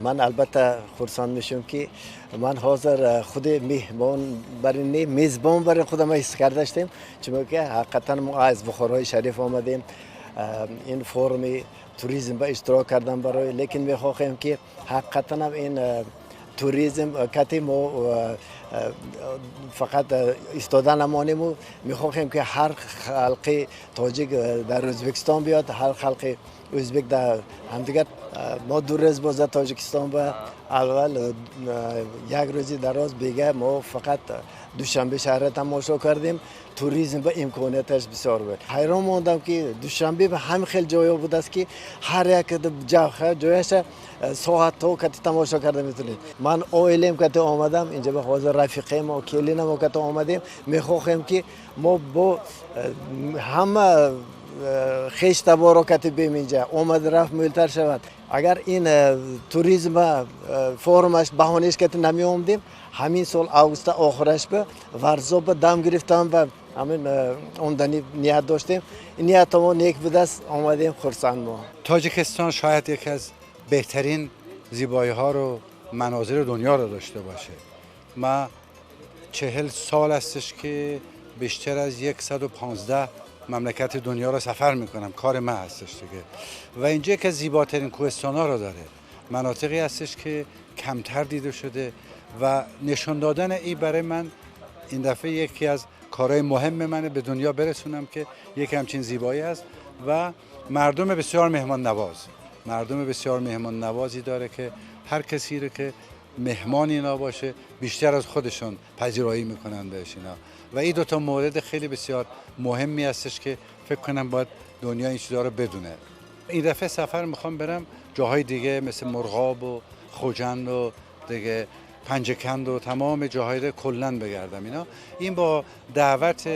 Ман албатта хурсанд мешавам, ки ман ҳозир худи меҳмон барин не, мезбон барин худам ҳис карда даштем, чунки ҳақиқатан мо аз Бухорои Шариф омадем, ин форуми туризм ба иштирок кардан барои, лекин мехоҳем, ки ҳақиқатан ҳам ин туризм кати мо фақат истода намонему мехоҳем, ки ҳар халқи тоҷик дар Ӯзбекистон биёд, ҳар халқи ӯзбек дар ҳамдигар. Мо 2 рӯз боз дар Тоҷикистон ба аввал як рӯзи дароз бега мо фақат Душанбе шаҳрро тамошо кардем. Туризм ба имконияташ бисёр буд. Ҳайрон мондам, ки Душанбе ба ҳамин хел ҷоё будааст, ки ҳар як ҷояша соатҳо кати тамошо карда метавонед. Ман оилем кати омадам инҷа, ба ҳозир рафиқемо, келинамо кати омадем. Мехоҳем, ки мо бо ҳама хештаборо кати бем инҷа омад рафт мӯлтар шавад. Агар ин туризма форумаш баҳонеш кати намеомдем, ҳамин сол августа охираш ба Варзоба дам гирифтам ва ҳамин омдани ният доштем. Ниятамо нек будааст, омадем, хурсанд мо. Тоҷикистон шояд яке аз беҳтарин зебоиҳо رو مناظر دنیا رو داشته باشه. ما 40 سال هستش که بیشتر از 115 مملکت دنیا رو سفر میکنم، کار من هستش دیگه و اینجا که زیباترین کوهستان ها رو داره، مناطقی هستش که کمتر دیده شده و نشان دادن این برای من این دفعه یکی از کارهای مهم منه، به دنیا برسونم که یک همچین زیبایی هست و مردم بسیار مهمان نواز، مردم بسیار مهمان نوازی داره که هر کسی رو که مهمان اینا باشه، بیشتر از خودشون پذیرایی میکنن بهش اینا و این دو تا مورد خیلی بسیار مهمی هستش که فکر کنم باید دنیا این چیزا رو بدونه. این دفعه سفر میخوام برم جاهای دیگه مثل مرغاب و خجند و دیگه پنجکند و تمام جاهای رو کلا بگردم اینا. این با دعوت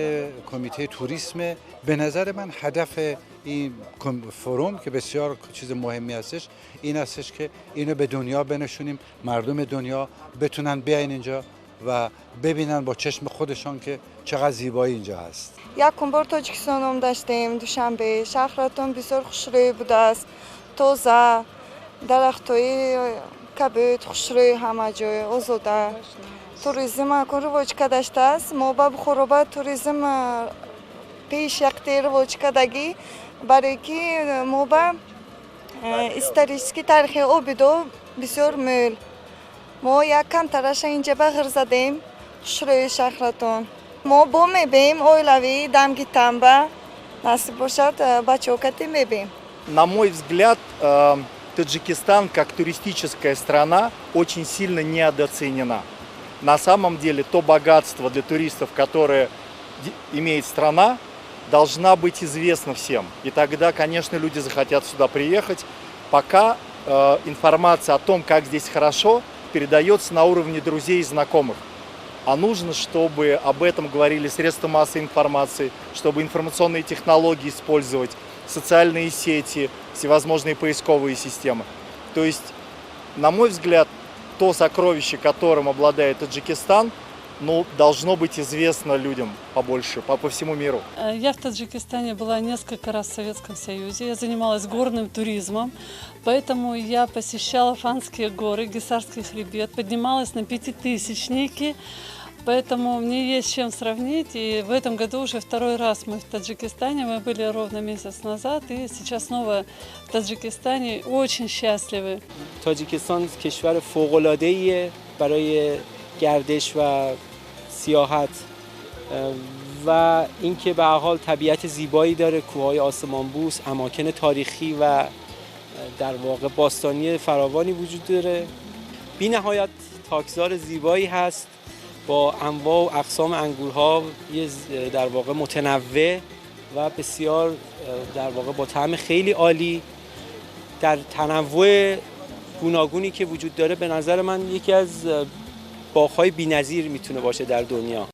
کمیته توریسم. به نظر من هدف این فروم که بسیار چیز مهمی هستش، این هستش که اینو به دنیا بنشونیم، مردم دنیا بتونن بیاین اینجا و ببینن با چشم خودشان که چقدر زیبایی اینجا هست. Якум бор Тоҷикистон омдаштем, Душанбе. Шаҳратон бисёр хушрӯй будааст, тоза, дарахтҳои кабуд, хушрӯй, ҳама ҷой озода. Туризм акун ривоҷ кадаштааст. Мо ба Бухороба туризм пеш якте ривоҷ кардагӣ, барое ки мо ба исторический таърихи обидо бисёр мӯл. Мо як камтараша инҷа ба ғир задем. Хушрӯи шаҳратон. Мо бо мебием оилавӣ дамгитанба, насиб бошад, бачаҳо кати мебием. На мой взгляд, Таджикистан как туристическая страна очень сильно недооценена. На самом деле то богатство для туристов, которое имеет страна, должна быть известна всем. И тогда, конечно, люди захотят сюда приехать. Пока информация о том, как здесь хорошо, передается на уровне друзей и знакомых. А нужно, чтобы об этом говорили средства массовой информации, чтобы информационные технологии использовать, социальные сети, всевозможные поисковые системы. То есть, на мой взгляд, то сокровище, которым обладает Таджикистан, ну, должно быть известно людям побольше, по всему миру. Я в Таджикистане была несколько раз в Советском Союзе. Я занималась горным туризмом, поэтому я посещала Фанские горы, Гиссарский хребет, поднималась на пятитысячники. Поэтому мне есть чем сравнить. И в этом году уже второй раз мы в Таджикистане. Мы были ровно месяц назад. И сейчас снова в Таджикистане. Очень счастливы. تاجیکستان کشور فوق‌العاده‌ایه برای گردش و سیاحت و اینکه به هر حال طبیعت زیبایی داره، کوههای آسمانبوس، اماکن تاریخی و در واقع باستانی فراوانی وجود داره. بی نهایت تاکزار زیبایی هست با انواع و اقسام انگورها در واقع متنوع و بسیار در واقع با طعم خیلی عالی. در تنوع گوناگونی که وجود داره، به نظر من یکی از باغ‌های بی‌نظیر میتونه باشه در دنیا.